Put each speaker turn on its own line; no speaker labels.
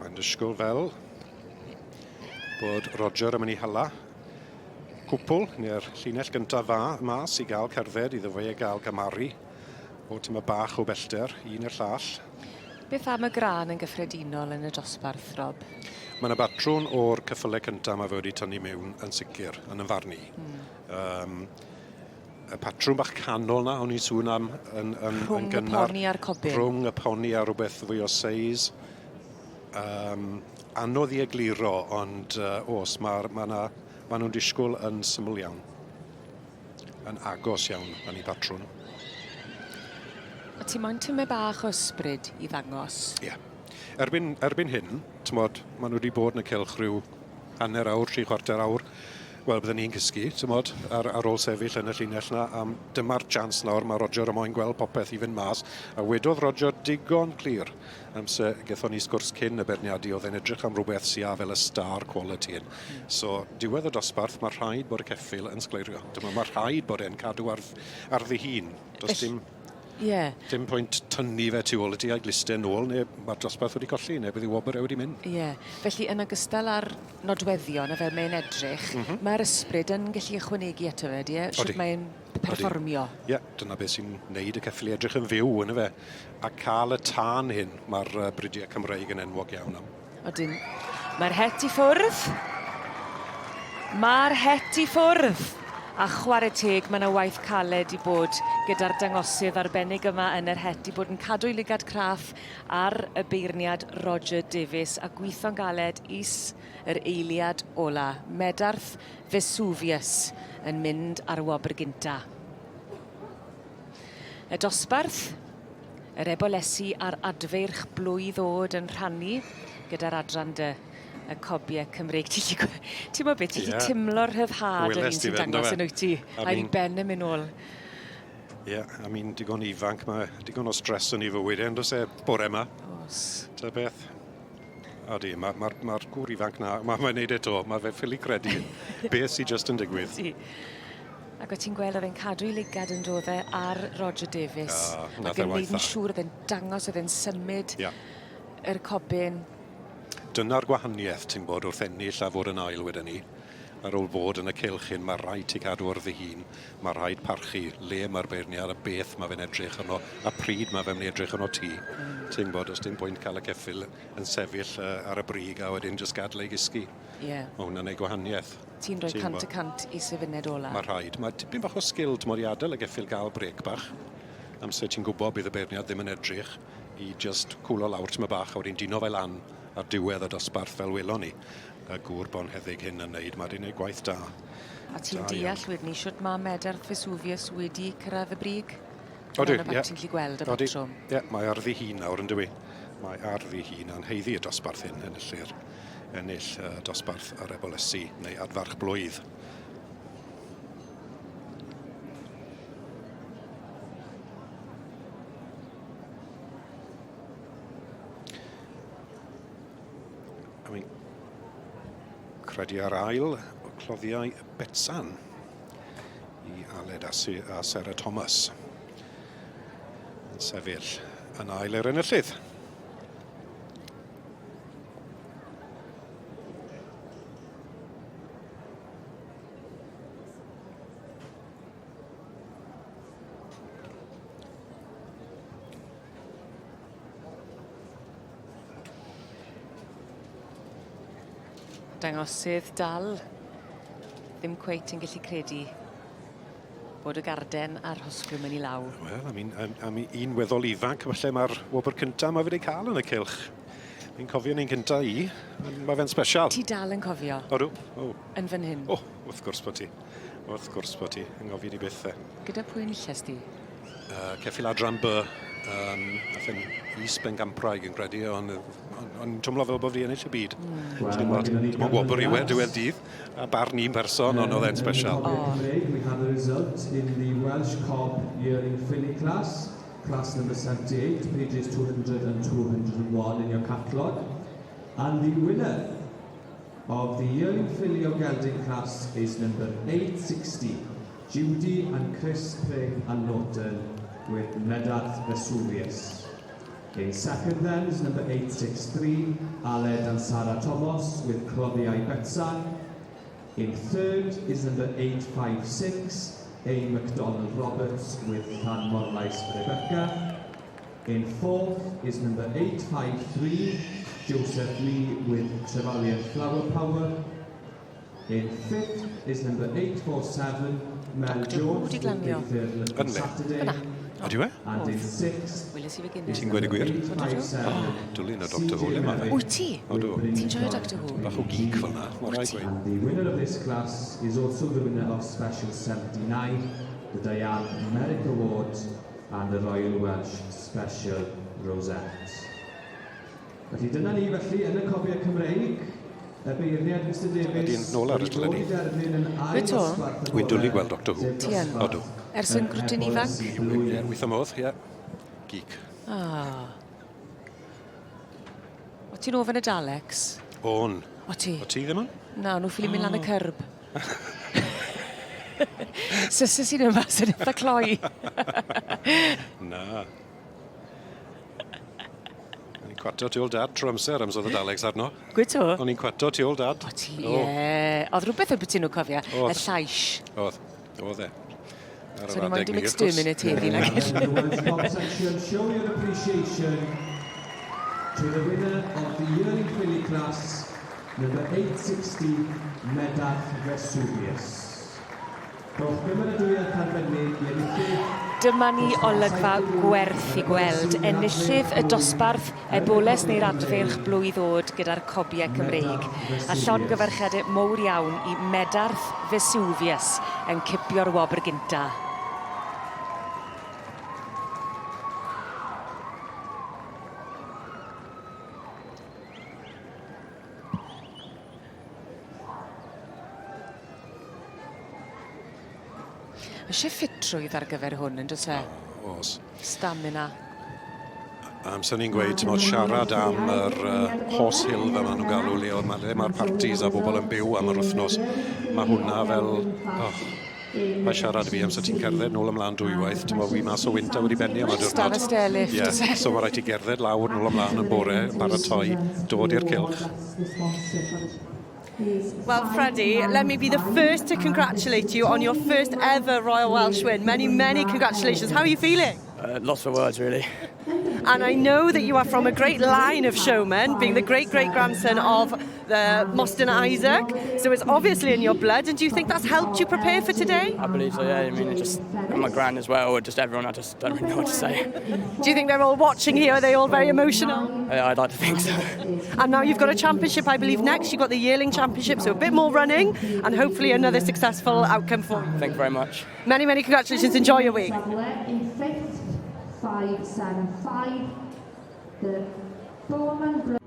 Mae'n disgwyl fel bod Roger yn mynd i hala cwpl neu'r llinell gyntaf fa mas i gael cerdded iddo fe gael cymaru o tyma bach o bellter un i'r llall.
Beth am y grân yn gyffredinol yn y dosbarth, Rob?
Mae yna batrwn o'r ceffylau cyntaf mae fe wedi tynnu mewn yn sicr, yn y farn i. Mm. Um, y patrwm bach canol na, o'n i'n sŵn am yn, yn,
Rhwng
yn gynnar.
y poni a'r cobyn.
Rhwng y poni a rhywbeth fwy o seis. Um, anodd i egluro, ond uh, os, mae ma na, ma nhw'n disgwyl yn syml iawn. Yn agos iawn yn ei patrwn.
A ti moyn tymed bach o ysbryd i ddangos?
Ie. Yeah. Erbyn, erbyn hyn, tymod, maen nhw wedi bod yn y cylch rhyw hanner awr, 3/4 awr. Wel, bydden ni'n cysgu, tymod, ar, ar ôl sefyll yn y llinell na, am dyma'r chance nawr, mae Roger y moyn gweld popeth i fynd mas. A wedodd Roger digon clir, amser gethon ni sgwrs cyn y beirniadu, oedd e'n edrych am rhywbeth sy â fel y star quality yn. So, diwedd y dosbarth, mae rhaid bod y ceffyl yn sgleirio. Dyma, mae rhaid bod e'n cadw ar, ar ddi hun. Does dim...
Ie.
Dim pwynt tynnu fe tu ôl i ti a'i gliste nôl neu ma'r dosbarth wedi colli neu bydd 'i wobr e wedi mynd.
Ie. Felly yn ogystal â'r nodweddion a fel mae'n edrych... M-hm. ...ma'r ysbryd yn gallu ychwanegu ato fe ydi e?
Odi.
Shwt mae'n perfformio.
Ie, dyna beth sy'n neud y ceffyl i edrych yn fyw on'd yfe? A ca'l y tân hyn ma'r yy bridie Cymreig yn enwog iawn am.
Odyn. Mae'r het i ffwrdd. Mae'r het i ffwrdd! A chwarae teg, mae yna waith caled i bod gyda'r dangosydd arbennig yma yn yr het, i bod yn cadw'i lygad craff ar y beirniad Roger Davies a gweithio'n galed is yr eiliad ola. Medarth Vesuvius yn mynd ar y wobr gynta. Y dosbarth Yr ebolesi a'r adfeirch blwydd o'd yn rhannu gyda'r adran dy y cobie Cymreig. Ti 'llu gwe- t'mo' be' ti 'llu
Ie.
timlo'r rhyddhad yr un
Welest ti
sy'n
fe
dangos
yndyfe?
yn wyt ti?
A
A'i
mi'n...
ben yn myn' nôl.
Ie, a mi'n digon ifanc, ma' digon o stress yn 'i fywyd e on'd o's e bore 'ma?
O's.
Ta beth. Odi, ma' ma'r ma'r gŵr ifanc 'na, ma' mae'n neud e 'to, ma' fe ffili credu beth sy jyst yn digwydd.
Ydi. Ac o' ti'n gweld o'dd e'n cadw'i ligad yn do fe ar Roger Davies.
O, nath
Ac
e
yn
waith
neud yn
dda.
siŵr o'dd e'n dangos o'dd e'n symud.
Ia.
Yr cobyn.
Dyna'r gwahanieth, ti'n gwbod, wrth ennill a fod yn ail wedyn 'ny. Ar ôl bod yn y cylch hyn, ma' raid ti cadw ar dy hun. Ma' rhaid parchu le ma'r beirniad a beth ma' fe'n edrych arno a pryd ma' fe'n myn' i edrych arno ti. Hmm. Ti'n gwbod, do's dim pwynt ca'l y ceffyl yn sefyll yy ar y brig a wedyn jyst gad'el ei gysgu.
Ie.
Ma' hwnna'n neud gwahanieth.
Ti'n rhoi 100% i syfuned ola.
Ma' rhaid. Ma' tipyn bach o sgil t'mod i adel y geffyl ga'l brêc bach. Amser ti'n gwbo bydd y beirniad ddim yn edrych i jyst cwlo lawr tymed bach a wedyn dino fe lan ar diwedd y dosbarth fel welon ni y gŵr bonheddig hyn yn neud. Ma' 'di neud gwaith da.
A ti'n deall wedyn 'ny shwt ma' Medarth Vesuvius wedi cyrraedd y brig?
Odi, ie.
Ti'n gallu gweld y patrwm.
Ie, mae ar ddi hun nawr yndyw 'i? Mae ar ddi hun a'n haeddu y dosbarth hyn enilly'r ennill y dosbarth yr ebolesi neu adfarch blwydd. A fi'n credu ar ail o cloddiau Betsan i Aled a, a Sarah Thomas yn sefyll yn ail i'r enillydd.
Dangosydd dal ddim cweit yn gallu credu bod y garden a'r rhosglwm yn 'i law.
Wel, am un, am, am un weddol ifanc, falle mae'r wobr cynta mae fe wedi cael yn y cylch. Fi'n cofio ni'n cynta i, mae fe'n special.
Ti dal yn cofio?
Odw, o.
Yn fan hyn?
O, wrth gwrs bod ti. Wrth gwrs bod ti, yng ngofid i byth e.
Gyda pwy enilles di?
Uh, ceffyl adran B, um, nath e'n is bencampwraig yn credu, ond on, on twmlo fel bod fi ennill y byd. Mm. Well, dim ond gwobr yw e, diwedd dydd, a barn un person, ond oedd e'n special.
Oh.
We have the result in the Welsh Cob Yearling Filly class, class number 78, pages 200 and 201 in your catalogue. And the winner of the Yearling Filly or Gelding class is number 860, Judy and Chris Pring and Norton with Medarth Vesuvius. In second then is number 863, Aled and Sarah Thomas with Cloddiau Betsan. In third is number 856, A. MacDonald Roberts with Llanmorlais Rebecca. In fourth is number 853, Joseph Lee with Trevallion Flower Power. In fifth is number 847, Mel
Doctor Who
Jones
'di
with
glanio.
Gaither
Yn le?
Saturday.
Yna.
Ydyw e?
And in sixth
Weles i fe gynne.
Ti'n gweud y gwir?
857,
Dwlyn o Doctor Who, le ma fe.
Wyt ti?
Odw.
Ti'n joio Doctor Who?
Bach o geek fel 'na, mae rhaid gweud.
And the winner of this class is also the winner of Special 79, the Diane Merrick Award and the Royal Welsh Special Rosette. Felly dyna ni felly yn y cobiau Cymreig, y beirniad Mr Davies
Ydy'n nôl ar y
wedi dod
teledu.
i derfyn yn ail
Wyt o?
ddosbarth y
Wy'n dwlu
bore,
gweld Doctor Who.
sef
Ti yn?
dosbarth
Odw.
Ers yn grwtyn ifanc?
Ie, weithio modd, ie. Geek.
Ah. O ti'n ofyn y Daleks?
O'n.
O ti?
O ti ddim yn?
Na, nhw ffili mynd lan y curb. Sysys i'n yma, sy'n eitha cloi.
Na. O'n i'n cwato tu ôl dad trwy amser am oedd y Daleks arno.
Gwyt o?
O'n i'n cwato tu ôl dad.
O ti, ie. Oedd rhywbeth o beth nhw cofio, y
Oedd.
llais.
Oedd. Oedd e. Ar
So
yr
ni moyn
adeg
dim
ni, wrth gwrs.
exterminate heddi, nag
And the Welsh Cob section, show your appreciation to the winner of the yearling filly class, number 860, Medarth Vesuvius. Rhowch gymeradwyaeth arbennig i enillydd
Dyma ni olygfa gwerth i gweld. Enillydd y dosbarth eboles neu'r adfeirch blwydd oed gyda'r cobiau Cymreig. A llongyfarchiadau mowr iawn i Medarth Vesuvius yn cipio'r wobr gynta. Eisiau ffitrwydd ar gyfer hwn, yn does e?
Oes.
Stamina.
Amser ni'n gweud, ti'n siarad am yr Horse Hill fel maen nhw'n galw le, le mae'r parties a bobl yn byw am yr wythnos. Mae hwnna fel, oh, mae siarad fi amser ti'n cerdded nôl ymlaen dwywaith, ti'n wi mas o wynt a wedi benni am y diwrnod.
Stan y stairlift,
Yeah.
oes e?
So mae rhaid ti gerdded lawr nôl ymlaen yn bore, yn paratoi, dod i'r cylch.
Well, Freddie, let me be the first to congratulate you on your first ever Royal Welsh win. Many, many congratulations. How are you feeling?
Lots of words, really.
And I know that you are from a great line of showmen, being the great-great-grandson of the Mostyn Isaac. So it's obviously in your blood. And do you think that's helped you prepare for today?
I believe so, yeah. I mean, it just, and my gran as well, or just everyone, I just don't really know what to say.
Do you think they're all watching here? Are they all very emotional?
Yeah, I'd like to think so.
And now you've got a championship, I believe, next. You've got the yearling championship, so a bit more running and hopefully another successful outcome for you.
Thank you very much.
Many, many congratulations. Enjoy your week.
In fifth, 575, the Bowman.